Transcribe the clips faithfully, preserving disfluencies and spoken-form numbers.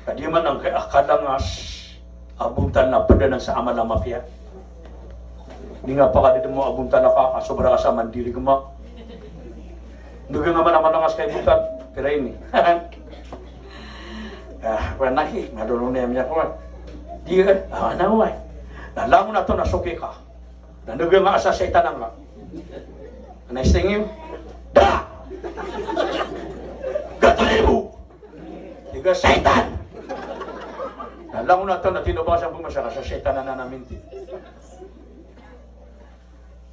Ka di man angkai a kalangas a bontal na pd anan sa amal a mapiya. Di nga pakadedemo a bontal a ka, a sobra ka sa mandirigma. Ndoga nga man a malangas kai bontal, pira ini? Ah, wala ki, madolong na iya miyakowa. Di ka, ah, na wai. Na langon a toon a soki ka. Na ndoga nga a sa saitan angka. Na isting iyo. Da! Gatayibo! Tig a saitan! Na langon a toon a tinoba ka sa pmasa ka sa saitan anan a minti.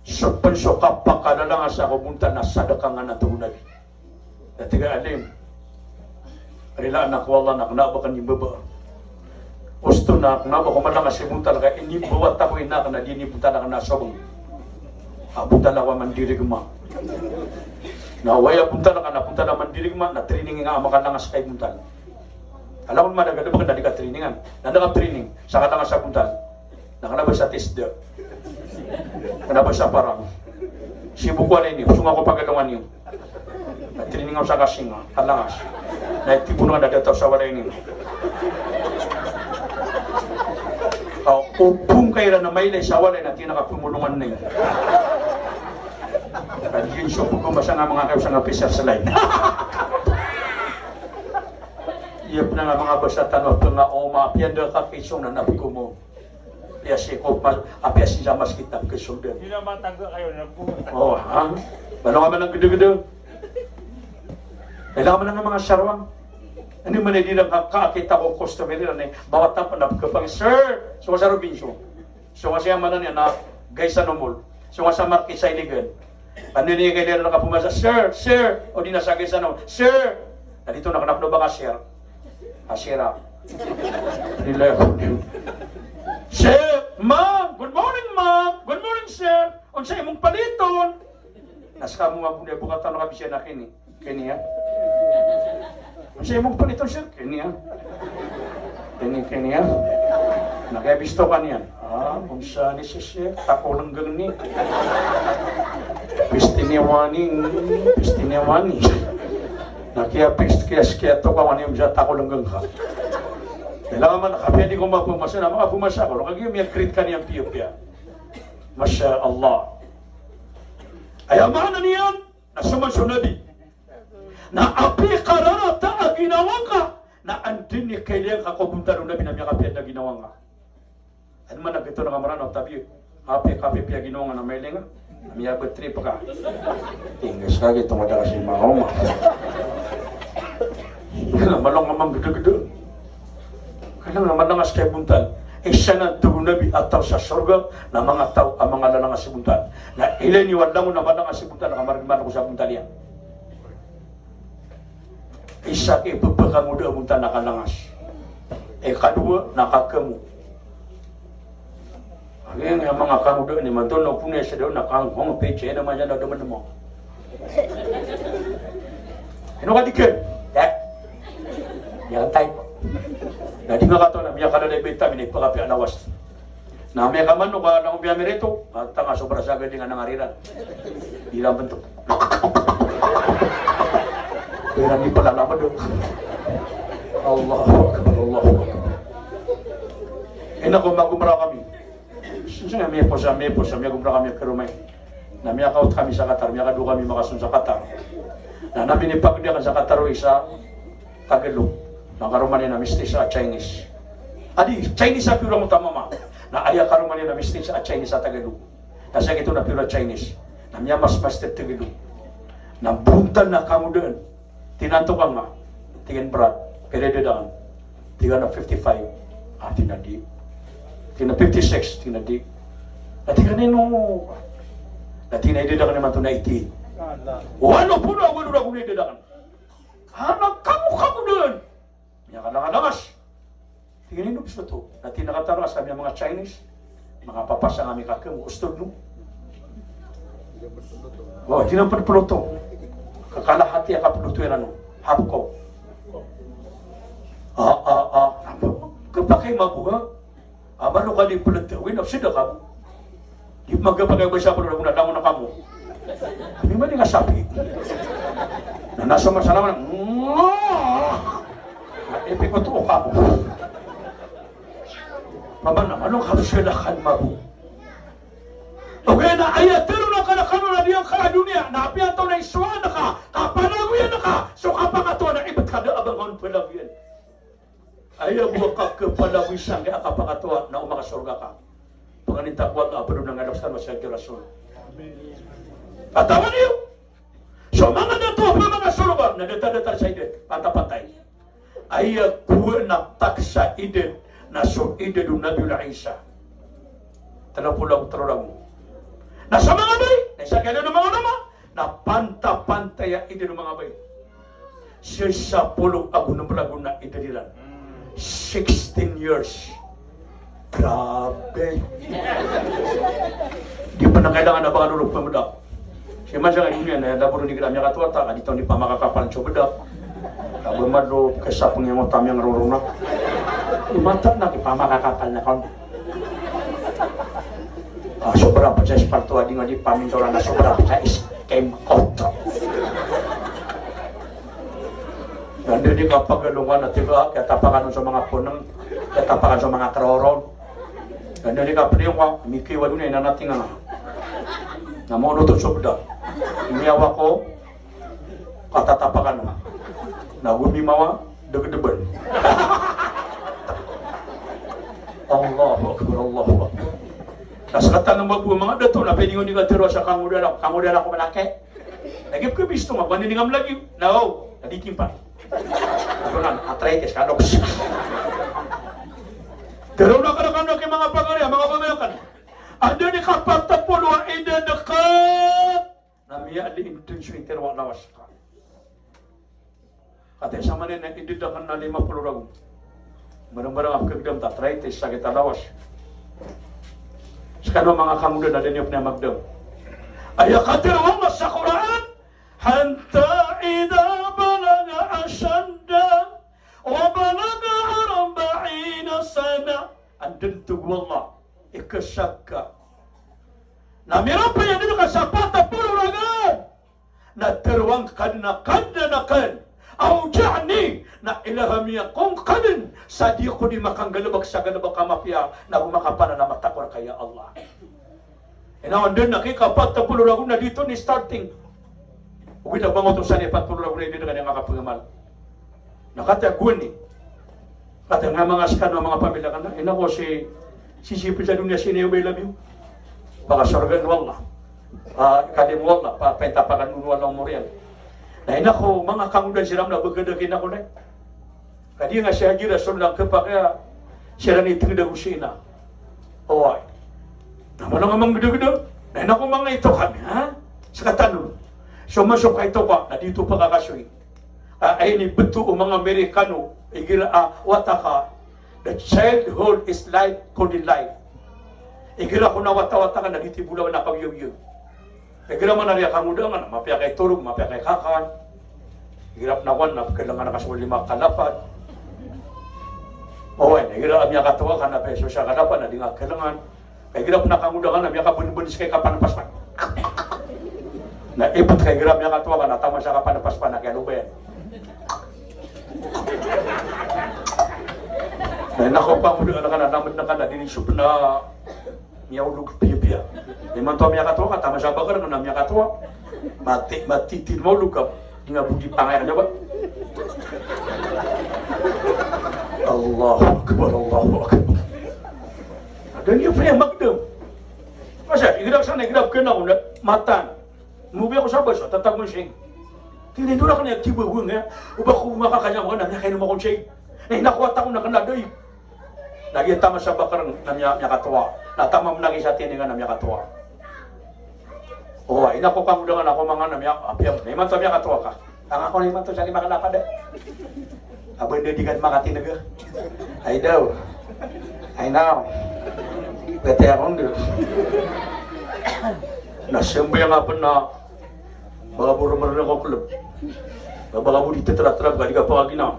So pn so kapakalalangas ko bontal na sadaka nga na tig o Nabi. Na tig a alim, rilaan ako o Allah na kna ba ko inimbaba. Osto na kna ba ko malangas i bontal ka inimbawat ako i ina akn a di ini bontal akn na sobng. A bontal ako a mandirigma. Na oway a bontal akn na bontal a mandirigma, na training nga a makalangas kai bontal. Ala ko madagal ba ka na di ka trainingan. Na anda ka training sa kalangas a bontal? Na kna ba sa TESDA. Kna ba sa parang. Sii bo ko alay niyo, song ako pagalongan iyo. Na training ako sa kasinga, kalangas. Na itibono ka na da taw sa walay niyo. Aw, o pongka iran a mailay sa walay na tig iyan a kapmolongan niyo. Ka di iyo so pkhamasa nga manga kayo sa nga pisar slide. Iya pn a nga manga basa tano a pnga oma, apiya anda ka kisong na napkomo. Apiya sii ko mas, apiya sii sa maskit na pkisong dn. Di na matangga kayo na po. O, ha? Balo nga man ang gdgd. Kailangan man nga manga sarwang. Anda man i di na ka, kakita ko customer iran i bawat tapan na pkapang, "Sir!" So nga sa Robinson. So nga siya manan iyan na Gaisano Mall. So nga sa Marquee sa Iligan. Anda niyan kailangan na kapmasa, "Sir, sir." O di na sa Gaisano, "Sir." Na di to na kna pn o ba ka sir. A sir a. Sir, ma'am. Good morning, ma'am. Good morning, sir. Onsay imong paliton? Na skamo nga bo na bokatan o kabisiyan a kini. Kini a. Onsay imong paliton, sir? Kini a. Kini, kini a. Na kabisto ka niyan. Ah, onsa ni si sir? Tako lnggang ni. Pisti ni wani, pisti ni wani. Na kiya pist, kiya, kiya to ka wani, onsa tako lnggang ka. Kailangan man, kapiya di ko mapmasa, na makapmasa ko. Kagiya miya-create ka niyan piyapiya. Masha Allah. Aya maana niyan, na so man so Nabi. Na apiya kararata a ginawa ngka, na anda i kailangan ka ko bontal o Nabi na miyakapiya a ginawa ngka. Anda man a gito na ka Mranaw, tabiya. Apiya kapiya a ginawa ngka na mailing a. Na miyabatrip ka. Inggas ka gito nga da ka si mama. Kailangan malong a manggdagda. Kailangan a malangas kai bontal. Isa na tig o Nabi a taw sa sorga na manga taw a manga lalangas i bontal. Na ilay niyo a langon a malangas i bontal na kamargman ko sa bontal iyan. Isa ki pphakamoda a bontal na kalangas. Ikadowa na kakamo. Agi nga manga kamoda imanto na opuna sa daw na kanghong pechay na maya na daw manmo. Ino ka di ka? Ya. Ya, type. Na di nga kato na miyakalalay bitamin, ipakapiya lawas. Na miyakamanok a langon piya mirito, a tanga sobra sa gading a nangarira. Di lang bentok. Pira ni pala nama do. Allahu Akbar, Allahu Akbar. Ina ko magumra kami. Sii nga miyaposa, miyaposa, miyagumra kami a karoma iyan. Na miyakaot kami sa Qatar, miyakadowa kami makason sa Qatar. Na, na minipagdi akn sa Qatar o isa Tagalog. Na karoma niyan na mistis a Chinese. Adi, Chinese a piyorang o tamama. Na aya karoma niyan na mistis a Chinese a Tagalog. Na sii kito na piyora Chinese. Na miyamas-mas Tagalog. Na bontal na kamoda iyan. Tinanto ka nga, tig iyan, "Brad, pira i edad akn?" Tig iyan a fifty-five. Ah, tig iyan a di. Tig iyan a fifty-six, tig iyan a di. Na tig iyan a ino. Na tig iyan a edad akn imanto na eighty. Walo polo ago walo ragon i edad akn. Anak kamo, kamo dn. Miyakalangalangas. Tig iyan a ino pztoto. Na tig iyan a katharo a sa miya manga Chinese. Manga papasang ami ka kamo, ustad no. O, di na pd ploto. Kakalahati a kaploto iran o. Hapko. A, a, a. Kapakay mabo, ha? A, malo ka di ploto, win of sida ka bo. Di magapakay ba sa ploto, na langon a kamo. Di ba di nga sapi? Na nasa masalaman, Ipikoto o kamo. Paman na, ano ka sila kan mabo? Ogaid na aya tero na kala kano na di angka a doniya, na apiya antonaa i sowaan ka, kapalagoyan ka so kapakatowa na ibt ka da a ba ngka on palagoyan. Aya bo a kapalagoy sangkai a kapakatowa na o makasorga ka. Pangnin ta ko Allah a pd on a nggalbk tano sa Rasul. Katawan iyo. So manga dato a pd on a makasorga na datar-datar sa idad, pantapantay. Aya kowaan a tak sa idad na so idad o Nabi Isa. Tlo polo ago tlo ragon. Na sa manga bai, na isa kailan o manga ulama, na pantapantay a idad o manga bai. Sii sa polo ago nem ragon a idad iran. Sixteen years. Grabe. Di pn kailangan a ba ka lolog pmbdak. Sii man sa ka doniya na aya bo ron di kira miyakatowa ta, ka di taw di pamakakapal so bdak. Ka ba madlo kasapng iyan o tamiyang rorona. Di mata na di pamakakapal na kaon. Ah, sobra pn sa espalto a di nga di pamintoran na sobra pn sa iskem koto. Ganda di kapagalongan a tiga, kiyatapakan so manga poneng, kiyatapakan so manga kroron. Ganda di kapdiyo ka, mikiwa doniya na nating ana. Na mono to sobda. Miyawa ko, katatapakan. Na gomimawa, degdeban. Allahu Akbar, Allahu Akbar. Na skatan a mabo a manga dato, na pwede ngka di katero sa kangodaan, kangodaan ako manake. Lagid ko bisto nga, ba niyan nga mlagid? Na o, na di timpal. Ano na, arthritis, kaloks. Tero na kano kano ki manga pagari, manga pagari kan. Anda di kapat a polo a idad ka? Na miyaaloy intensyon i tero a lawas ka. Katii sa manin na idad akn na lima polo ragon. Marang-marang a pkhagdam ta, arthritis, sakit a lawas. Skano manga kangodaan na da niyo pn aya magdam. Aya katharo o Allah sa Qur'an, "Hatta idha balagha ashuddah wa balagha arba'ina sanah." Anda dn, tig o Allah, i khasaga. Na miyaropa iyan dn ka sa pat a polo ragon. Na tharoang ka dn a Kadnan akn, awzi'ni, na ilhamiya ko ngka dn sa di ako di makanggalbk sa galbk a mapiya, na go makapana na matakor ka, ya Allah. Ino anda na ki kapat a polo ragon na di oto ni starting. Ogaid na ba ngka oto sa di pat polo ragon na di dn ka di makapagamal. Na katii a gowani. Katii a nga manga skano a manga pamilya ka na, ino ko si, si, si pn sa doniya sii na iyo ba i labi o. Pakasorgaan o Allah. Ah, kadim o Allah, pa, paintapakan o Allah o omor iyan. Na ino ko manga kangodaan siran na ba gdagdagn ako na. Ka di nga si Haji Rasul na kepakay a siran i tgdagdag o sii na. Oway. Na manga manga gdagdag. Na ino ko manga ito kami, ha? Skatano. So masok ka ito ka, na di oto pakakasoy. Ah, aya inibto o manga Amerikano, igira a wata ka, the childhood is like golden life. Igira ko na wata-wata ka na di ti bolawan a kawiyawiyaw. Igira man a riya kangodaan ka na mapiya ka itorog, mapiya ka ikakan. Igira pn a kowan na pkhalangan ka so lima kalapad. Oway, na igira a miyakatowa ka na piya so siya kalapad na di nga khalangan. Ka igira pn a kangodaan ka na miyakabanban sii ka i kapanpas ka. Na ibt ka igira miyakatowa ka na taman sa kapanpas ka na kiyalobayan. Na ino ko kangodaan ka na namd na ka na di niyo so pn a miyaolog piyapiya. Imanto a miyakatowa ka, taman sa bakr na miyakatowa. Mati, mati, di maolog ka. Di nga bo di pangay ka niyan ba. Allahu Akbar, Allahu Akbar. Da niyo pn aya magdam. Masa, igira ko san, igira ko kena ko na matan. Mobi ako sa bas, tatag ko sing. Tinindor akn aya tiba ko nga. O ba ko makakanya ko na miyakainom ako sing. Na ino ko wata ko na kena da i. Na giya taman sa bakr na miya, miyakatowa. Na taman na giya sa tiningan na miyakatowa. O, ino ko kangodaan ka na ko manga na miya, apiya, na imanto a miyakatowa ka. Tanga ko na imanto sa lima kalapad a. Aba nda di ka makatineg a. Ay daw. Ay naw. Pati ako ndo. Na sambayang a pn na Baka bo rmrn ko klb. Baka bo di tetra-tetra, baka di ka pakagina.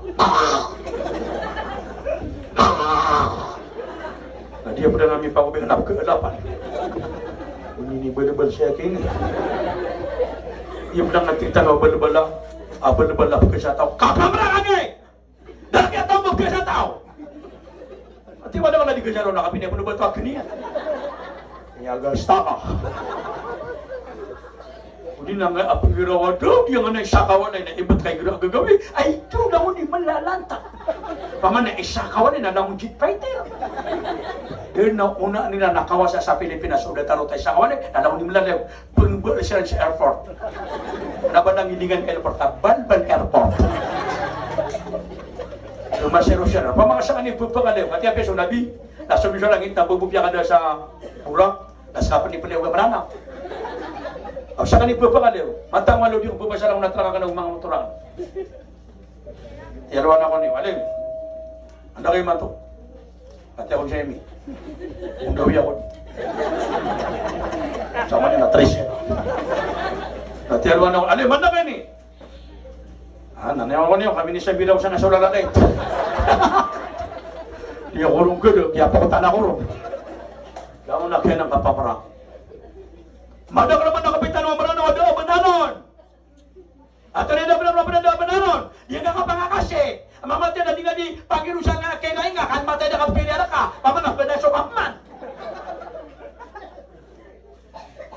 Na di a pd a mipagobi na pkhaalapan. Ini ni balbal saya kini. Di a pd a tig tano a balbal a, a balbal a pkhasataw. Kapamrang angay! Da kiya taw Kaya sa taw. Ati wala ka na di kaya sa ron na kapinay ko na ba to akin iyan. Iya gasta ka. O di na nga apagirawa daw, di nga na isakawan ay na ibat kay gira gagawi. Ay, ito na mo di malalanta. Paman na isakawan ay na langon jet fighter. Di na una nila nakawasa sa Pilipinas, o da taro tayo isakawan ay na langon di malalanta. Pengembal siran sa airport. Na ba nang ilingan airport, ta Balbal Airport. Lumasero siran. Paman ka sa kani bebekaliyo. Kati apiya so Nabi, na so miso langit, na bebo piya kada sa burak, na sa kapeni peliyo ka marana. Aw sa kani bebekaliyo. Matang walo di ko bebasa lang na terang ka na umang motoran. Tiyaro anak ko ni, Alim. Anda kayo mato? Ati ako sa imi. Undawi ako. Sama niya na tris. Na tiyaro anak ko, Alim, anda kayo ni? Ah, nanay ako niyo, kami ni Sabira ko sana sa ulalalay. Di ako rong gede, di apa ko tana ko rong. Daw na kaya nang kapapara. Madakl man a kapitan o Mranaw a da a bnar on. Ato na da bnar on, da a bnar on. Di nga kapangakasi. Mamatay na di nga di pangirosan nga kaya nga inga, kan matay da kapili a reka. Paman a bnar so kaman.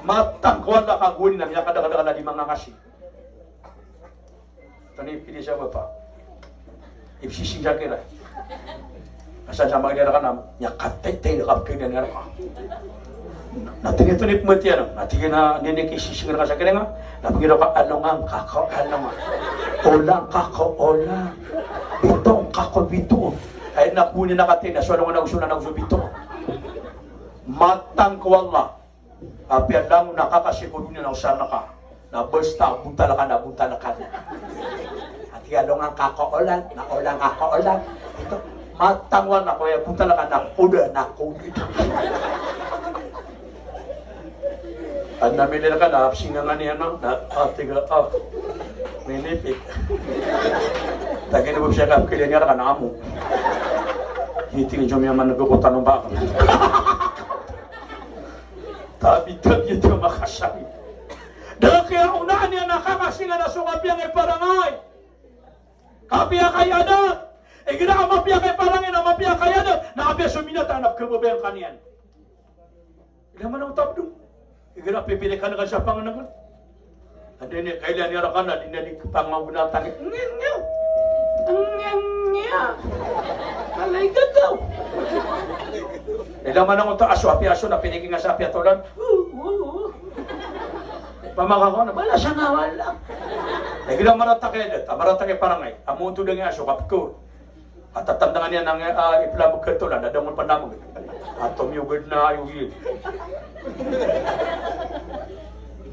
Matang ko anda ka goni na miyakadakadakal a di mangakasi. Tani pili sa bapa. Ipsising sa kira. Asal sa magdara ka na, niya katete na kapkida niya ka. Na tini tuni pematian, na tini na nini kisising ka sa kira nga, na pengiro ka alongan kako alongan. Olang kako olang. Bitong kako bitong. Ay na kuni na kati na, so alongan na uso na uso bitong. Matang ko Allah. Apiya langon a kakasi ko doniya na osar na ka. Na basta bontal ka na bontal ka. Ati alongan kako olan, na olan kako olan. Ito, matang o Allah ko aya bontal ka na koda na koda. Adn a milir ka na apsingangan iyan na, na ati ka, ah, minipik. Tagi na bo siya ka, kiliyan iyan ka na amo. Hiting jom iyan man nagkokotan o baka. Tabi-tabi a makasabi. Da kiyaonaan iyan a kakasingan a so kapiya ngka i parangay. Kapiya ka i adat. Igira a mapiya ka i parangay na mapiya ka i adat. Na apiya so binatang na pkhababayaan ka niyan. Ila man a otabdo. Igira pipili ka na ka sa pangnangan. Anda ini, kaila ni rakana, di na di kapangawna tangit. Ngengew. Ngengew. Alay gagaw. Ila manang oto aso, apiya aso na pinikinga sa apiya tolan. Pamaka ko na, bala sa nawala. Lagi na marata kay dat, marata kay parangay. Amo oto dang aso, kapko. At tatandangan iyan ang, ah, iplamog ka tolan, adamon panamog. At tumiyugod na ayog iyan.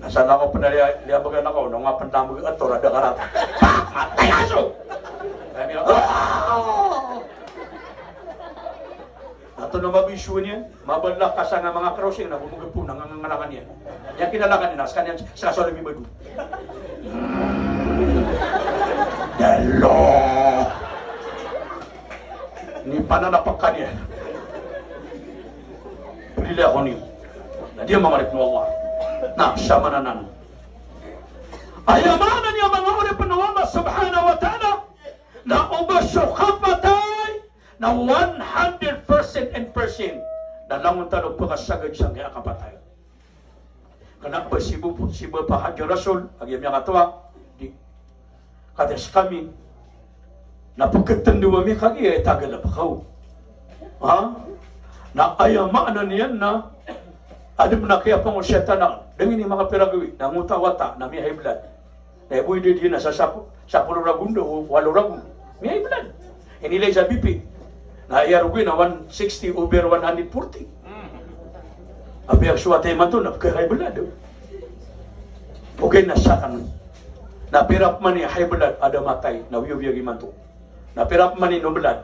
Nasaan ako pala liya, liyabagan ako, nung nga panamog at torada karata. Pak! Matay aso! Kaya niya, "Ah!" Ato na mabisuan iyan. Mabala ka sa nga manga crossing na gumugpo na nga ngangalangan iyan. Iyan kinalakan iyan, na skaniyan, sa kasolo mi badu. Dalo. Ni pananapakan iyan. Pulila ako niyo. Na di a mamarip no Allah. Na, sa mananan. Aya maana niyan manga oripn o Allah subhanahu wa ta'ala. Na o ba so kapatay na one hundred percent and percent na langon tano pkasagad sangkaya kapatay. Kna ba si bo, si bo pa Hadji Rasul, a giya miyakatoa, di. Katii skami, na pkhatndo ami kagiya tagalap kaw. Ha? Na aya maana niyan na, adn a kiyapangosiyatan a, dn ini makapira gawii, na ngota wata, na mi-high blood. Na ibo i didi na sa sapo, sapolo ragon do, walo ragon. Mi-high blood. Inilay sa B P. Na aya rogo na one sixty over one hundred forty. Apiya so atay imanto na pkha-high blood. Ogaid na sakn. Na pira pman i high blood a da matay, na wiyawiya imanto. Na pira pman i no blood.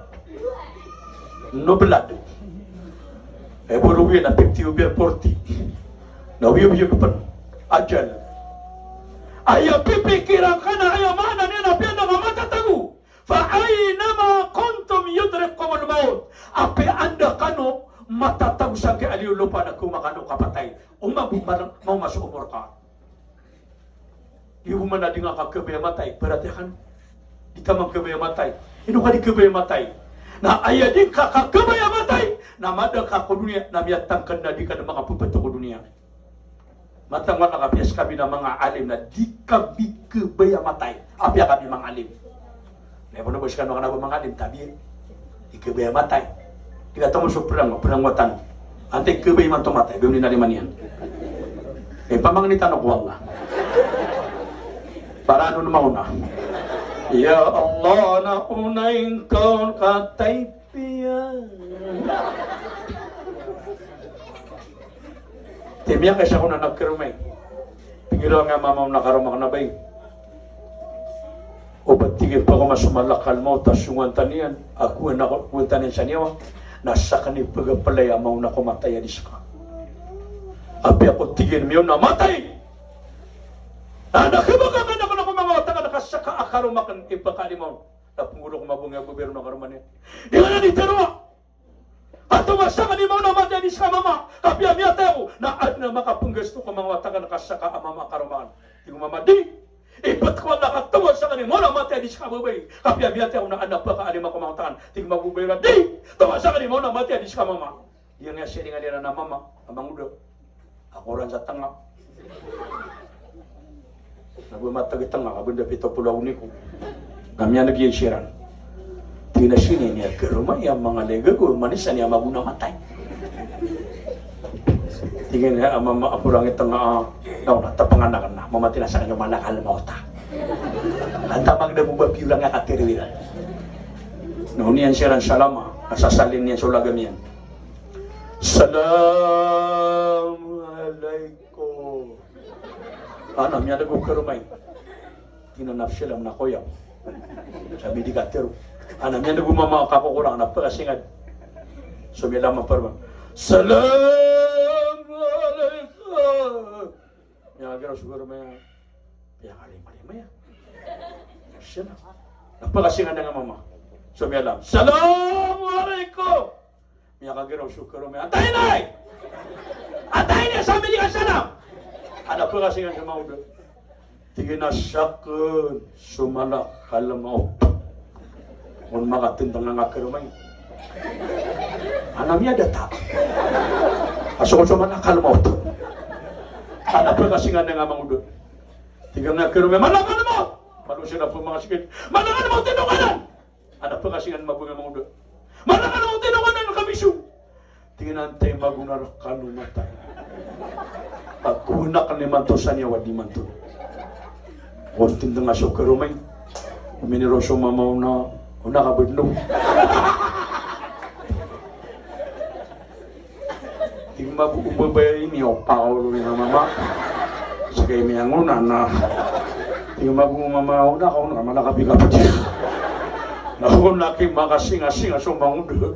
No blood. Ibo rogo na fifty over forty. Na wiyawiya pn. Ajal. Aya pipikiran ka na aya maana niyan na apiya anda ka matatago. Fa aynama kuntum yudrikkumul mawt. Apiya anda kano matatago sangkaya liyo lopa na koma kano kapatay. Oma bo maoma so omor ka. Di bo man a di nga ka kabaya matay, paratiyaya ka. Di ka man kabaya matay. Ino ka di kabaya matay? Na aya di ka kakabaya matay, na mada ka ko doniya, na miyatangkd na di ka na makapepeto ko doniya. Mataan ko a kapiya skami na manga alim na di kami kabaya matay. Apiya kami manga alim. Na ipoon o ba skano kna ba manga alim, tabiya. Di kabaya matay. Di ka tomo so perang, perang watan. Antaa i kabaya imanto matay, ba onin a lima niyan. Eh, pamangni tano ko Allah. Para ano na mauna. Ya Allah, na unay ko katay piya. Ti miyakaisa ko na nagkaromay. Pingiro nga mama o na karoma kna bay. O ba tig iyan pakaoma so malakal mawt a songowan ta niyan, a kowan ako, kowan ta niyan sa niyawa, na sakn i pagapalay a maona ko matay a di ska. Apiya ko tig iyan miyaona matay. Na, na khabaka kna ko manga wata ka na ka ska a karoma akn i pakalimaw. Na pnggolo ko mabonga a babay ron a karoma niyan. Di ka na di tharoa. Kato ba sakn i maona matay a di ska mama, kapiya miyatay ako, na adn a makapnggasto ko manga wata ka na ka ska a mama a karoma akn. Tig o mama di. Ibt ko Allah, kato ba sakn i maona matay a di ska babay, kapiya miyatay ako, na adn a pakaalima ko manga wata akn. Tig o mama o babay ron a di. Kato ba sakn i maona matay a di ska mama. Di nga siringan iran a mama a mangoda. Ako ran sa tnga. Na ba matag i tnga, ka ba nda pito polo a oni ko. Na miyaneg iyan siran. Tig iyan a sini niyan karoma iyan manga lagid ko, manisan iyan mago na matay. Tig iyan a mama, ako ran i tnga, a, na, na, tapngan akn na, mama, tig iyan a sakn so malakal mawt a. Antaa man da bo ba piyorang a katharo iran. Na oniyan siran salama, na sasalin iyan so lagam iyan. Assalamu alaikum. Ana, miyaneg o karoma iyan. Tig iyan a nafsi alam na koya. Sabi di katharo. Ana, miyaneg o mama ka ko korang na pakasingan. So miyalam a parma. Assalamu alaikum. Miyakagiraw so karoma iyan. Miyakarima-rima iyan. Nafsi alam. Na pakasingan iyan a mama. So miyalam. Assalamu alaikum. Miyakagiraw so karoma iyan. Antaa ini? Antaa ini a sambi di ka salam? Ana pakasingan so mangoda. Tig iyan a sakn so malakal mawt. Kon makatindg angka karoma iyan. Ana miyada ta. A sakn so malakal mawt. Ana pakasingan iyan a mangoda. Tig iyan a karoma iyan, malakal mawt. Malo siran pmakasingan. Malakal mawt, tindog anan. Ana pakasingan mabonga a mangoda. Malakal mawt, tindog anan, kabiso. Tig iyan a antaa i mago na rkano matay. Ako na kn imanto sa niyawa di imanto. Kon tindg angka so karoma iyan. Miniro so mama ona, ona ka badno. Tig o mama o babay, miyaopakaw ron iyan a mama. Ska i miyangona na. Tig o mama o mama, ona ka, ona ka, mala ka pika pati. Na ona ki makasingasinga so mangoda.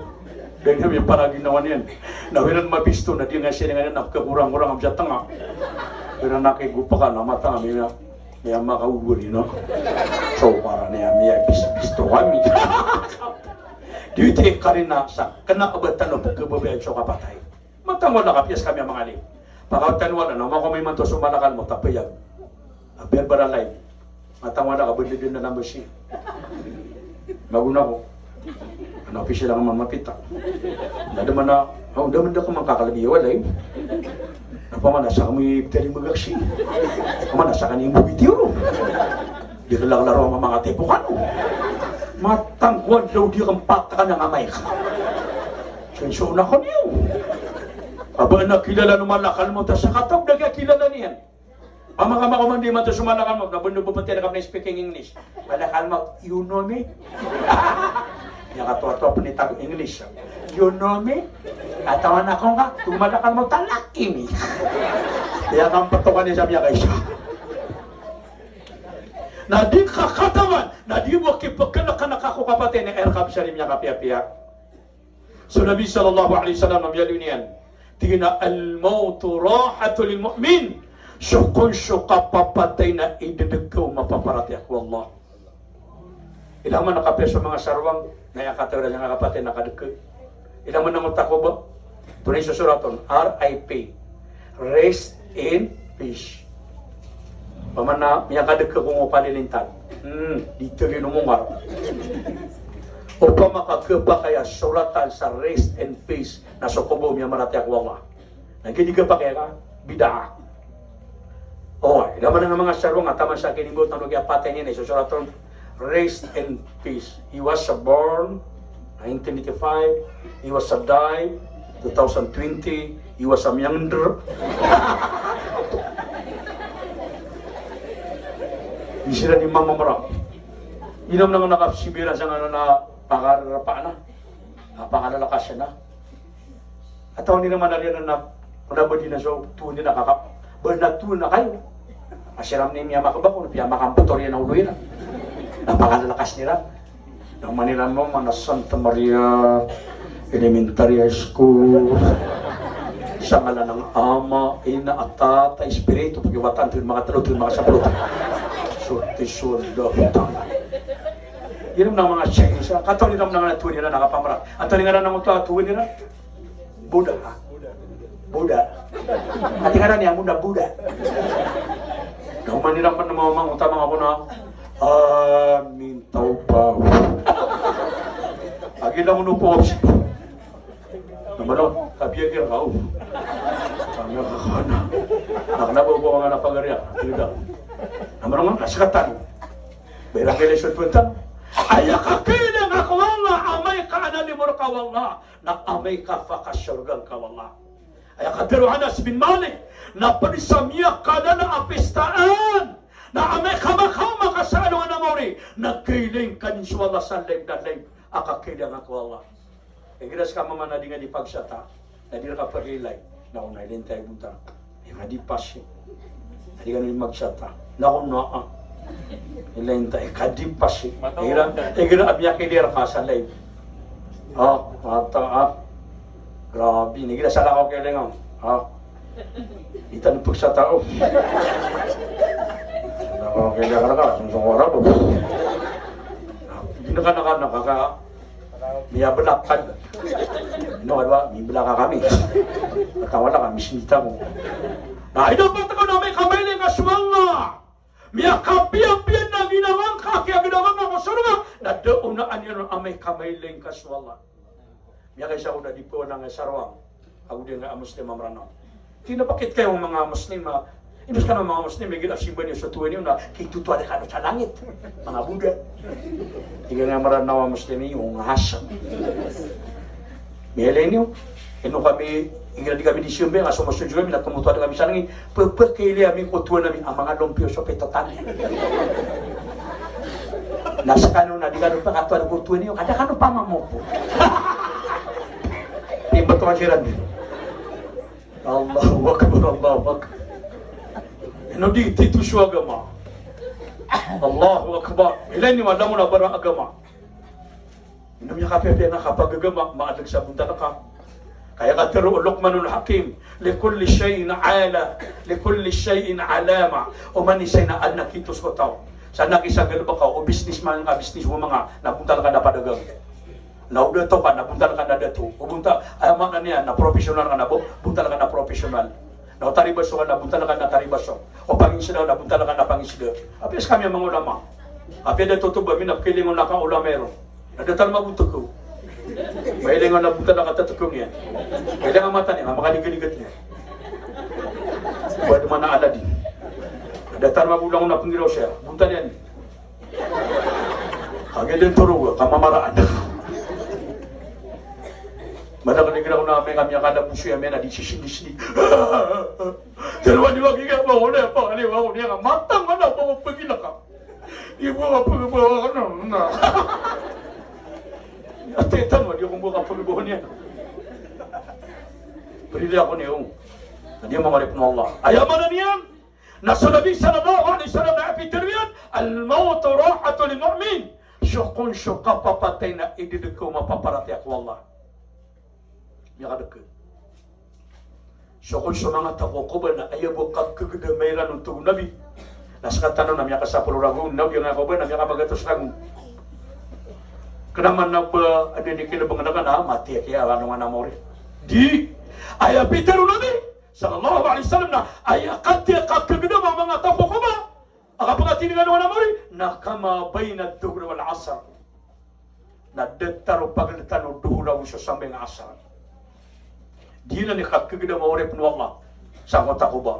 Da niyan miyaparaginawa niyan. Na o iran mabisto na di nga siringan iyan na kakorang-korang a misa tnga. O iran na kigopakan a mata nga miya, miyamakawori na. So para niyan miyabis-, bisto kami. Di oto i karina sa kna a ba tano pkhababayaan so kapatay. Mataan ko a kapiya skami a manga alim. Pakaotan wala na mako imanto so malakal mawt a payag. A piyag baralay. Mataan ko a kabndadn na number si. Mago na ko. Ana opisil a mamapita. Na da man a, o da man da ko mangkakalbi wala i. Na pamana sa kami tali magaksi. Pamana sa kami mbugiti ro. Di ka laklaro a mama nga tipo kano. Mataan ko a daw di ka mpatakan a ngamay ka. Sensyo na ko niyo. A ba na kilala o malakal mawt a sakataw, da ka kilala niyan. Pamakaoma ko man di imanto so malakal mawt, na ba na bapatiya na ka pn speaking English. Malakal mawt, you know me? Miyakatoatoa pn i tago English. You know me? Katawan ako ngka, so malakal mawt a laki mi. Aya kamptokan iyan sa miyakaisa. Na di ka katawan, na di bo kipkhanakana ko kapatay na rka bs a di miyakapiyapiya. So Nabi sallallahu alaihi wasallam a miyaaloy niyan, tig iyan a, "Al-mawtu rahatun lil mu'min." So kon so kapapatay na idadg o mapaparatiyaya ko Allah. Ilay man a kapiya so manga sarwang, na aya katawi ran sa kapatay na kadg. Ilay man a ngota ko ba. Tonaa i sosorat on, R I P. Rest in peace. Pamana miyakadg ko ngo palilintad. Hmm, di tagi no mongar. Opama ka khapakay a soratan sa rest and peace na so kobo miyamaratiyaya ko Allah. Na gii di khapakay ka, bid'ah. O, ino man a manga sarong a taman sa kinimbo tano kiyapatay niyan, isosorat on, rest and peace. He was born nineteen eighty-five, he was die two thousand twenty, he was a miyangndr. Di siran i mamamra. Ino man a nakapsibiran sa ngaran a pakarapaan a, a pakalalakas na. Katawan iran man a riyan na, na, na ba di na so toon iran a kaka, ba na toon na kayo. A siran i miyamakabako, na piyamakampotor iyan a olo iran. Na pakalalakas iran. Na oman iran mamana Santa Maria Elementary High School. Sa ngalan ng Ama, Ina, at Tata, Espiritu, pag-iwatan, toon makatlo, toon makasapolo. Sorti, sorda, utang. Iran na manga Chinese, a katawan iran man a toon iran a kapamra. Antonaa i ngaran angkoto a toon iran? Buddha. Buddha. Antonaa i ngaran iyan, Buddha, Buddha. Na oman iran pn mamamang, utang manga kona, amin, tawba. Agi lang uno po. Na mano, kabiyagir ka, o. Kami ka kana. Na kna ba ko manga na pagariya. Tidak. Na mano nga, na skatan. Ba iran kailangan so Tuhan tano. Aya kakailangan ka o Allah, amay ka ana limo rka o Allah, na amay ka pakasorga ngka o Allah. Aya katharo o Anas bin Malik, na pd sa miyakadana a pistaan, na amay ka makaoma ka sa alongan a maori, na kailangan ka niyan so Allah sa live na live a kakailangan ka o Allah. Igira ska mama na di nga di pagsata, na di rka pakailay, na o na ilay nta i bontal. Ika di pasi. Na di ka na di magsata. Na o na a. Ilay nta, ika di pasi. Igira, igira a miyakilir ka sa live. A, mata a. Grabe, na igira sa lakaw kiyailay nga. A. Di tano pagsata o. Lakaw kiyailay ka rka, songsong ko rka bo. Di na ka, na ka, na ka, ka. Miyablak ka. Ino ka di ba? Miyablak ka kami. Katawala kami, sinita mo. Na ino pn tano na amay ka mailay ka so Allah, miyakapiyapiya na ginawa ngka, kiyaginawa ngka ko sorga, na da onaan iyan on amay ka mailay ngka so Allah. Miyakaisa ko da di pn a nga sarwang. Ago di nga a Muslim a Mranaw. Ino bakit kayo manga Muslim a, ino skano manga Muslim, igira a simba niyo so towa niyo na kitotowa rkano sa langit. Manga Buddha. Igira nga Mranaw a Muslim iyo, nga asa. Miyailay niyo, ino kami, igira di kami di simba, nga so maso juro kami na tomotowa rkami sa langit. Pphakailay ami ko towa ami a manga lompiyo so pitotan. Na skano na di kano pakatowa ko towa niyo, kada kano pamamopo. Pimbato ka siran. Allahu Akbar, Allahu Akbar. Ino di tito so agama. Allahu Akbar. Ilay niyo a langon a bara agama. Ino miyakapiyapiya na kapagagama, maadag sa bontal ka. Kaya katharo o Luqmanul Hakim, "Likulli shay'in ala, likulli shay'in alama." Oman i isa na adn a kito so taw. Sa na kisagalbk ka, o businessman ka, businesswoman ka, na bontal ka na padagang. Na o dato ka na bontal ka na dato. O bontal, aya maana niyan na professional ka na bo-, bontal ka na professional. Na o taribaso ka na bontal ka na taribaso. O pangingisda ka na bontal ka na pangingisda. Apiya skami a manga ulama. Apiya dato to ba, minapkilingon a ka ulama iro. Na datar mabontal ko. Mailingon a bontal ka tatakaw niyan. Mailingon a mata niyan, na makaligaligad niyan. Ba di mana Aladin. Na datar mabolang na pnggiraw siya. Bontal iyan. Kagiya dn toroga, kamamaraan. Madakl i giraw na amay ka miyakalaboy so iya, amay na di sisindi-sindi. Tero a di wagi ka ba, wala pa, wala, wala, wala, matang ka na, ba ko pagilaka. Ibo ka pagbawa ka na, na. Ati tano, di ko mbo ka pagbawa niyan. Prilila ko niyo. Na di mangarip na Allah. Aya maana niyan. Na so Nabi sallallahu alaihi wasallam na pitharo iyan, "Al-mawtu rahatun lil mu'min." So kon so kapapatay na idadakaw o mapaparatiyaya ko Allah. Miyakadakaw. So kon so manga taw ko kobor na aya bo kakhagdama iran on, tig o Nabi. Na sktano na miyakasapolo ragon, na odi na kobor na miyakabagatos ragon. Kna man na ba adn i kilbng na kna, mati a kiya, ano nga na mori. Di, aya pitharo o Nabi sallallahu alaihi wasallam na aya katii a kakhagdama o manga taw ko kobor a kapakatindg a alongan a maori na kama baina dhuhri wal asr. na datar o pagletan o dohor ago so sambayang a asar. Di na ni kakegedam a oripn o Allah sangkoto a koba.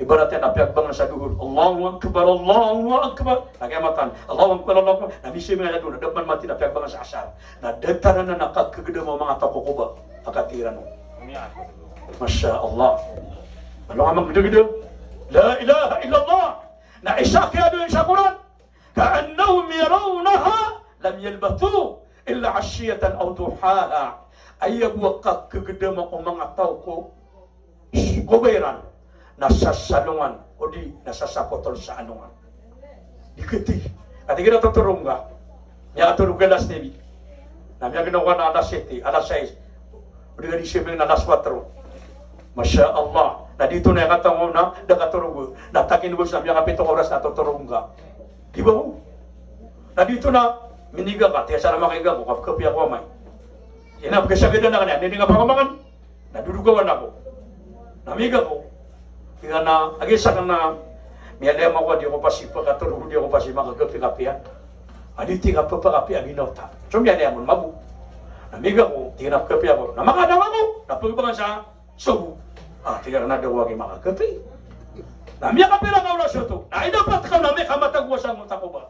Ibarat iyan na piyagbangan sa dohor, Allahu Akbar, Allahu Akbar. Na kiyamatan, Allahu Akbar, Allahu Akbar. Na misiming a dohor, na da pman mati na piyagbangan sa asar. Na datar anan a kakegedam o manga taw ko koba a katharo. Masha Allah. Malo nga mangedegedeg. La ilaha illallah. Na isa kiyadowa sa Qur'an. Ka'annahum yarawnaha lam yalbathu illa ashiyatan aw duhaha. Aya bo a kakegedama o manga taw ko koba iran na sasalongan odi na sasapotol sa alongan. Di keti. Katii igira totorogn ka, miyakatorog ka alas nuebe. Na miyaginawa ka na alas siyete, alas sais. Odi ka di siyemeng na alas kwatro. Masha Allah. Na di oto na aya katawan na da katorog. Na takin bo sa miyakapito ka oras na totorogn ka. Di ba ho? Na di oto na miniga ka, tig ka sa makapiya ako, kapkapi ako amay. Ina pkasagadan akn iyan, di nga pakamangan. Na dodogawan ako. Na miga ako. Tig iyan a, agi sakn na miyaliyam ako a di ako pasi pakatorog, di ako pasi makakapi-kapi a. A di tig a pphakapi a ginawa ta. So miyaliyam on mabo. Na miga ako, tig iyan a pkapi ako. Na makadama ako, na pagbangan sa sobo. A, tig iyan a da ako agi makakapi. Na miyakapira ka oras oto. Na idapat ka na miyakamatag o asar o takoba.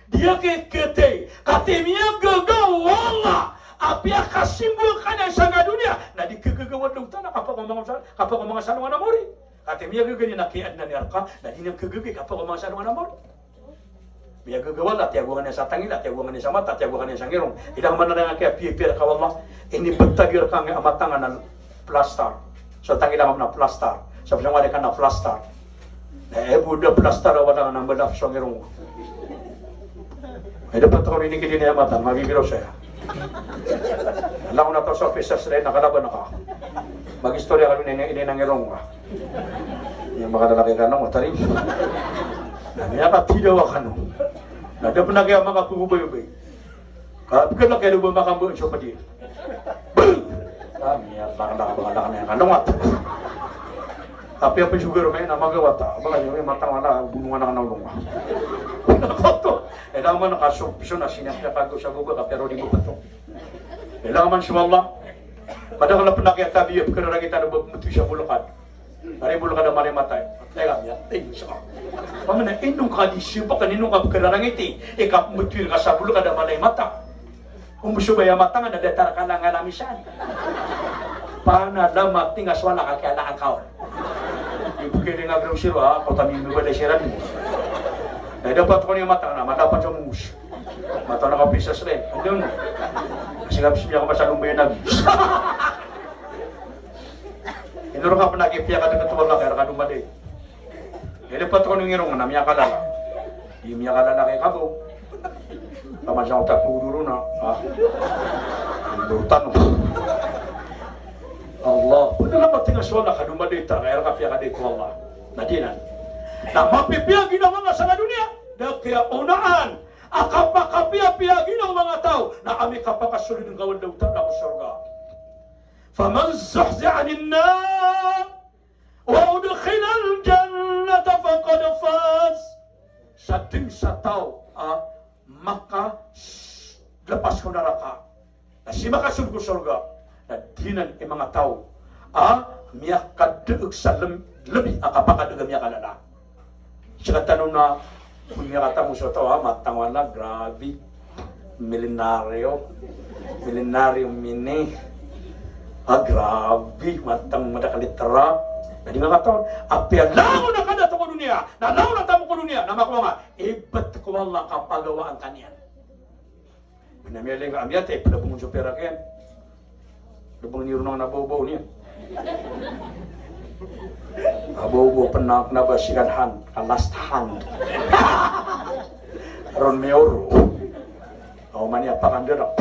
Di a kekete, katii miyagaga o Allah a piyakasimbol ka niyan sangka doniya, na di kegagawan o Allah Ta'ala, kapakaoma nga sa, kapakaoma nga sa alongan a maori. Katii miyagaga niyan a kiyaadnan iyan rka, na di niyan kegagawi, kapakaoma nga sa alongan a maori. Miyagaga o Allah, tiyagoan iyan sa tangila, tiyagoan iyan sa mata, tiyagoan iyan sa ngirong. Ilay man a kiyapiyapiya rka o Allah, inibtad iyan rka a mata nga na plastar. So tangila nga na plastar. So plastar. Na aya bo da plastar a wata nga na mbala so ngirong. Aya da patokaw ini kidini a mata, magigiraw saya. Langon a taw sa office sa sila na kalaban ka. Mag-istorya kano ini, ini na ngirong ka. Iya makalalaki kano, matari. Na miyakatidawa kano. Na da pn a kiya makapagobay-obay. Ka, pkhalk iyan o ba makambo so pd iyan. Bang! A, miyalak, lak, lak, lak, lak, lak. Tapi a pd so garo, may na magawata. Ba kano, may matang wala, bonoan akn a olong. Koto. Ilay man ka so, so na siniya piyakagaw sa gogo, ka pero di mapto. Ilay man so Allah. Madakl a pn a kiyatabiya, pkhararangit a ba matoy sa bolokad. Ari bolokad a mala i mata. Tega miya, tega sa. Pamana inong ka di siyopak, inong ka pkhararangiti. Ika matoy ka sa bolokad a mala i mata. Ombo so baya mata nga na datar ka lang alam isan. Pana lama tinga so wala ka kiyala angkaw. Ibo kini nga grocery, a, kota mi mibala siran mo. Na dapat ko ni mata na, madapat sa mus. Mata na ka pisa sre. Ano yun? Kasi nga pisa ka masalong ba yun, Nabi? Ino rka pn a kipiyakadkt o Allah ka rka domadai. Aya da patokaw ini ngirong na miyakalala. Di miyakalala kay kabaw. Taman sa otak ko guru na. A. Ino tano. Allah. Pd a la pati nga so Allah ka domadai ta, ka rka piyakadkt o Allah. Na di nan. Na mapipiya ginawa nga sa doniya. Da kiyaonaan a kapakapiyapiya ginawa nga taw. Na ami kapakasold ngka o Allah Ta'ala ko sorga. Faman zuhziha anin nar wa udkhilal jannata faqad faz. Sa dn sa taw a makalepas ko naraka, na sii makasold ko sorga, na giyanan i manga taw a miyakadeg sa lem-, lebi a kapakadeg a miyakalala. Sktano na, ko miyakatamo so taw a matang wala, grabe. Milyonaryo. Milyonaryo mini. A, grabe, matang madakel i trak. Na di nga katawan, apiya langon a kadato ko doniya, na langon a tamok ko doniya, na makowa nga, ibt ko Allah ka pagawaan ka niyan. Bnar a miyaling ka a miyatay, pd a bongon so pirak iyan. Lbng niyo ron a baobaw niyan. A baobaw pn a kna ba second hand, ka last hand. Ron miyaoro. Aw, mani a pakandarak.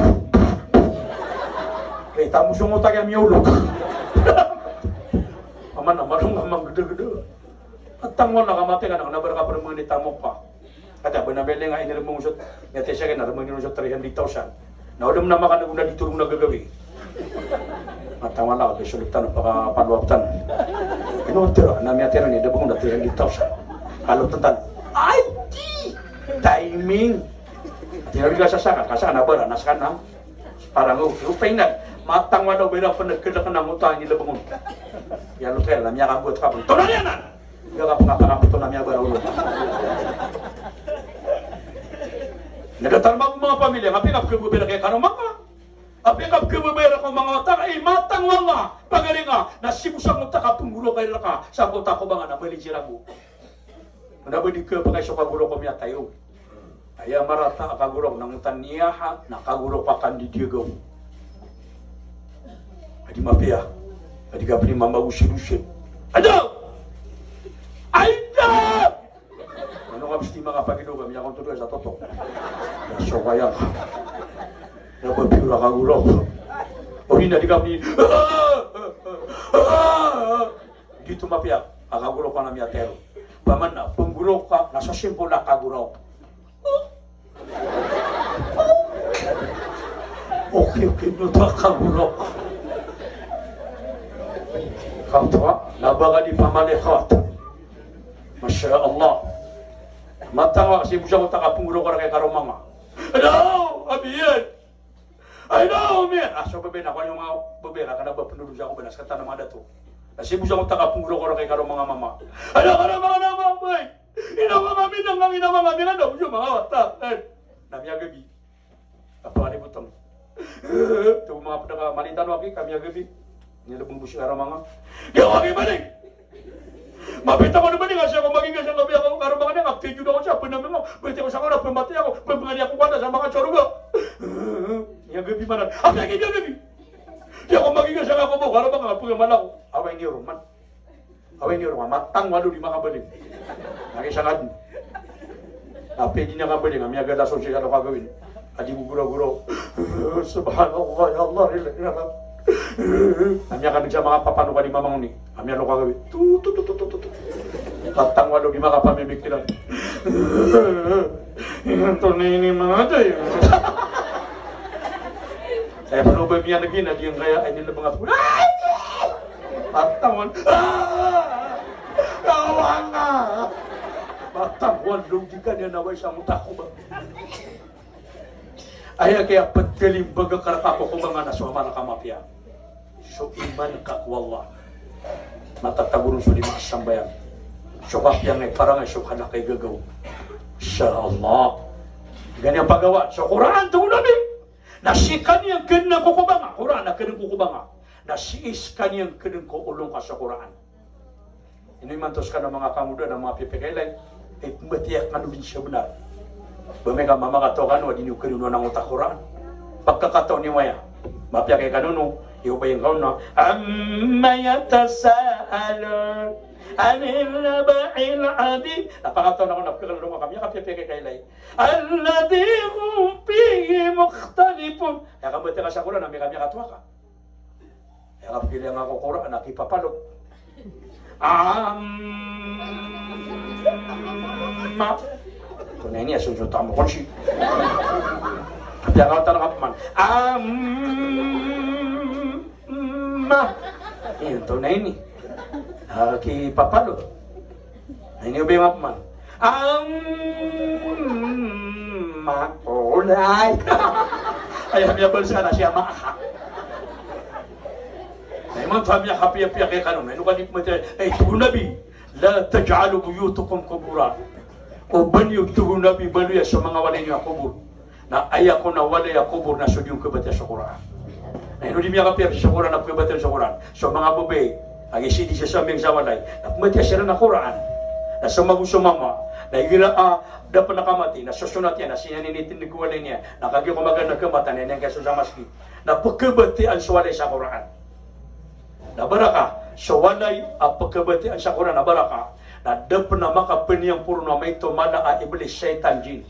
Kay tamo so ngotang iyan miyaolog. Aman a marong a manggdagda. Matang wala ka matay ka na, kna ba rka pd a manga di tamok ka. Kata ba na miyaling a inirmong so, miyatay sa akin, na rmong so three hundred thousand. Na oda mna makaneg na di tolong na gagawii. Matang wala ka, bisolot tano, pakapaloap tano. Ino tira, na miyatay ron, da ba ko na three hundred thousand. Kalotan tano. Ay, di! Timing! Tiyawag ka sa saka, ka saka na bara, na saka na. Parang, o, o, final. Matang wala o bera pn a kdk na ngota ini lebngon. Aya lotel na miyakabot ka pn. Tonaa niyan anan? Aya ka pn a pakamoto na miyabara olo. Na datar man ko manga pamilya, apiya ka pkhababaya rka i karoma ngka. Apiya ka pkhababaya rka ko manga wata ngka, i matang wala, pagari ngka, na sii bo sa ngota ka pnggorok ka rka, sa ngota ko banga na mali sirago. Na ba di kapakay so kagorok ko miyatay o. Aya marata a kagorok na ngota niyaha, na kagorok a kandidiyagaw. Adi mapiya. Adi ka pn i mamagosidosed. Ado! Aida! Ano ka psti manga pagido ka, miyakontol ka sa toto. Na so kaya. Na ba piyo ra kagorok. O di na di ka pn i Di oto mapiya a kagorok a na miyatero. Paman na pnggorok ka, na so simple a kagorok. Okay, okay, no ta kagorok. Kaw to, ha? Na ba ka di pamalikat. Masha Allah. Matang wala, sii bo sa ngota ka pnggorok ka rka i karoma ngka. Ado, apiya. Ay, no, miyan. Ah, so bebay na, kowan iyo manga bebay na, kna ba pndodo sa ko ba na skatan a manga dato. Na sii bo sa ngota ka pnggorok ka rka i karoma ngka mama. Ay, no, karoma ngka na mama, bay. Ino manga minang, ino manga minang, na ojo manga wata. Ay. Na miyagabi. Apa ni botong. To manga pd a ka malintano aki, ka miyagabi. Ini lebong bo si karoma ngka. Di ako aki balik. Mapita ko na ba di nga siya ko maging nga siya, nga biya ko, karoma ngka niyan, kaptiyo da ko siya, pnamang ako, pwede ko sa ko na, pamati ako, pamangani ako, wala sa manga sorga. Iya gabi manan. Apa iya gabi? Di ako maging nga siya nga ko ba, karoma ngka, pngamal ako. Away niyo roman. Away niyo roman. Matang walo di makabaling. Naki sangad. Apiya di niyan kabaling, a miyagalason sii sa loka gawii. A di gogoragora. Subhanallah, ya Allah, la ilaha illallah. A miyakabig sa manga papa no ka di mamangoni. A miyaloka gawii. Tu, tu, tu. Matang walo di makapamikiran. Antonaa ini manga day. Saya pano ba miyanegi na di ngka aya ini lebeng a pula. Matang walo. Ah! Kawan ka. Matang walo di ka niyan away sa mota ko ba. Aya kiyaptalimbag ka rka ko kobanga na so amal ka mapiya. So iman ka ko Allah. Matatago ron so di makasambayang. So kapiyangay, parangay, so kada kay gagaw. Insha Allah. Gani ang pagawa. So Quran, to Nabi. Na sii ka niyan kdn ko kobanga. Quran, na kdn ko kobanga. Na sii ska niyan kdn ko olo ngka so Quran. Ino imanto skano manga kangodaan a manga piyapiyakailay, eh, pmbatiya kano dn sa bnar. Ba amay ka mamakataw kano a di niyo kdn onon angkoto a Quran. Pagkakataw niyo aya, mapiya kay kano no, iyo ba ingka on na, amma yatasaalun anin naba'il adhim. Na pakataw na ko na pkakataw na ko, kami a kapiyapiya kay kailay. Alladhi hum fihi mukhtalifun. Aya kambatiya ka sa Quran, amay ka miyakataw ka. Aya kapkilaya ngka ko Quran a kipapalot. Amma. Antonaa ini a so, so tamo kon si. Kapiyakawatan ka pman. Amma. Antonaa ini a kipapalot. Na ino ba ingka pman? Amma, olay. Aya miyabalsa na siya maka. Na imanto a miyakapiyapiya kay kano, na ino ka di pmbatiya, eh, tig o Nabi, la taj'alu buyutakum qubura. O ba niyo, tig o Nabi, baloya so manga walay niyo a kobor. Na aya kon a walay a kobor na so di on kabatiya so Quran. Na ino di miyakapiya so Quran na pkabatiya so Quran? So manga babay a giya sii di sasambing sa walay na pmbatiya siran a Quran. Na so mago so mama na igira a da pn a kamati na sosonat iyan na sii niyan initindg ko walay niyan na kagiya ko magaan a kamatan na iyan kiyasold sa masgit na pkabatiyaan so walay sa Quran. Na baraka, so walay a pkabatiyaan sa Quran na baraka, na da pn a makapniyamporno a maito mala a iblis, shaytan, jinn.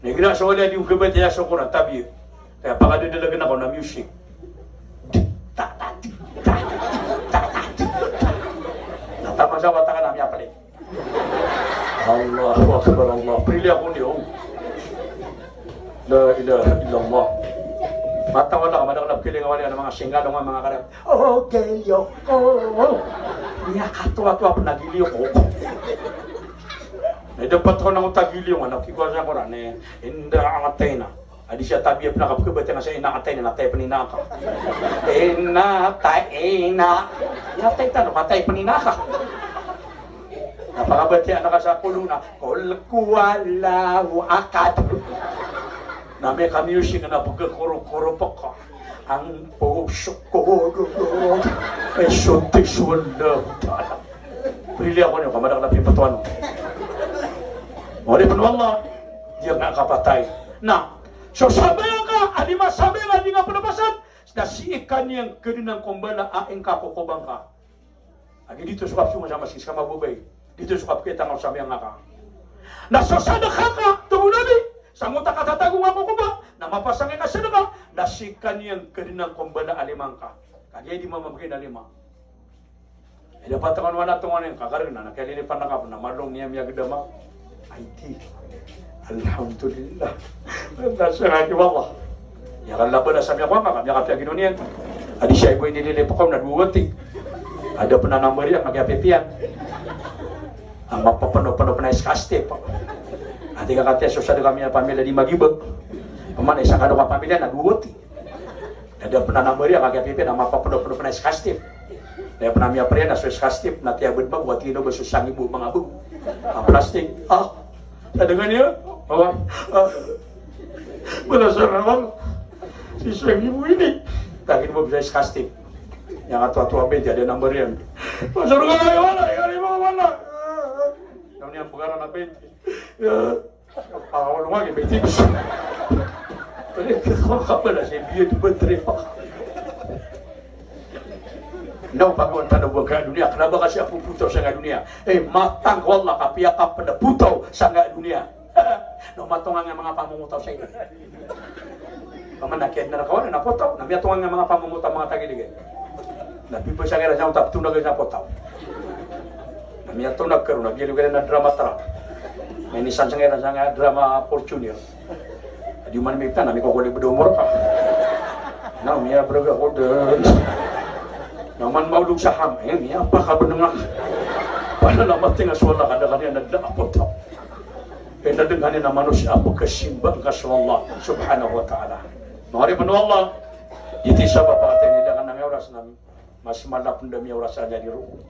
Na igira so walay a di on kabatiya so Quran, tabiya. Kaya pakadadalagn ako na music. Di, ta, ta, di, ta, di, ta, ta, di, ta. Na taman sa wata ka na miyaplay. Allahu Akbar, Allah. Prili ako niyo. La ilaha illallah. Matawala ka, madakl a pkiling a walay a manga singgalong a manga kariyat. Okay, yo. Miyakatoatoa pn a gili ko. Na dapat ko na ko tagiliyo nga na kikowa sa Qur'an, eh, inna a'tayna. Adi siya tabiya pn a kapkhabatiya nga sa inna a'tayna, na atay pn ina ka. Inna a'tayna. Ina atay tano, ka atay pn ina ka. Na pakabatiya na ka sa qul hu na, qul huwallahu ahad. Na amay ka music na pagkakorokoro pka. Ang puso ko, eh, sunti so Allahu Ta'ala. Briliya ko niyo, ka madakl a pipatowan. Oripn o Allah, di ngka kapatay. Na so sambayang ka a di masambayang a di ngka pnapasad, na sii ka niyan kdnan ko mbala a ingka kokoba ngka. Agi dito so kapsong sa maskit ka mababay. Dito so kapkita nga o sambayang ka. Na so sadka ka, tig o Nabi, sangkoto a katatago nga kokoba, na mapasang ka sadka, na sii ka niyan kdnan ko mbala a lima ngka. Kagiya di mamamgay na lima. Aya dapat ko na tonganay ngka, kargn na, na kalilipan ka pn, na malo niyan miyagdama. Ay, di. Alhamdulillah. Nasa nga di, wallah. Ya, kalaban na sa miyakowa ka, miyakapiya gino niyan. Adi siya ibo inililip ko na dowa wati. Ada pn a number iyan, makapiyapiya. A mapapno-pno pn a iskastip. Adi ka katiya so sadka a miyapamilya di magibag. Pman isa ka dowa kapamilya na dowa wati. Na da pn a number iyan, kagiya pipiya na mapapno-pno pn a iskastip. Na aya pn a miyapriya na so iskastip na tiyabd mago, a tiyabd mago so sangibo manga bago a plastik. Ah, sa dngn iyan? Awa. Ah. Bala sa rawang. Si sangibo ini. Tagin bo bisa iskastip. Aya katoatoa bainti, ada number iyan. Masuk ka, wala, wala, wala. Ino niyan pkaran a bainti? Ya. Pakaolong lagi, may tips. Pwede ka, kapala sa biya di ba, tripa. Na o pagawaan tano bo angkai a doniya, kna ba ka sii a popotaw sangkai a doniya. Eh, matang ko Allah, kapiya ka pd a potaw sangkai a doniya. Na o matongan nga manga pamomotaw sangkai. Paman na kiyad na rakawan na potaw, na miyatongan nga manga pamomotaw, manga tagiligan. Na pipasang iran sa utap, tonag iran sa potaw. Na miyatonag karo, na biyaloy iran a drama truck. Na inisan sangkai iran sangkai a drama Fortuner. Di man mita, na mikokolibd o morka. Na miyabrg ako dn. Na man maolog sa ham, eh, miyapakabnngak. Pala na mating a so Allah, kada kaniyan na da a potaw. Kaya na dn kaniyan a manosiya a pkasimba angka so Allah subhanahu wa ta'ala. Manga oripn o Allah, iti sabap a katay niyan ka na ngka oras na mas mala pn da miyaoras a niyan i roo.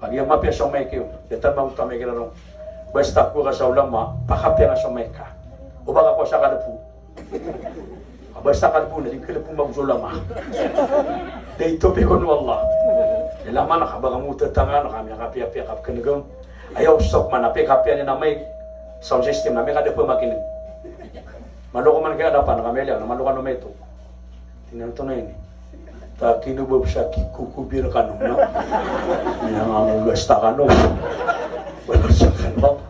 Kagiya mapiya so mic iyo, da tamba ko ta mic iran roo. Basta ko ka sa ulama, pakapiya nga so mic ka. O ba ka ko sa kalpo. Basta kalpo na di kalpo mago so ulama. Da i topik on o Allah. Ilama na ka ba ka mo tatangan, ka miyakapiyapiya ka pknggn. Aya o sok man a pikapiya niyan a mic, sound system na mic ka da pmakin'g. Malo ko man kiyadapan, ka miyaliya, na malo ka no mito. Tinanto na ini. Ta kino ba sa kikokobir kano, no? Miyangangolgas ta kano. Wala sa kano.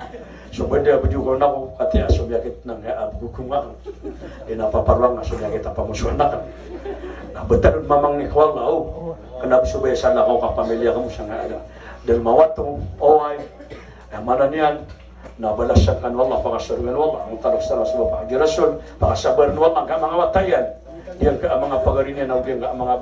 So ba di a bdi ko na ko, katiya so miyakit na nga a bdi ko nga. Di na paparuang na so miyakit a pamosoan akn. Na btad o mamangni ko Allah, o. Kna ba so ba iya sa lakaw ka pamilya kamo sangkai a da. Dn mawato, oway. Aya maana niyan, na balasan kano o Allah, pakasorgaan o Allah, angkoto a lagid sa sabap a hadji Rasul, pakasabarn o Allah angkai a manga wata iyan, giyangkai a manga pagari niyan, ago giyangkai a manga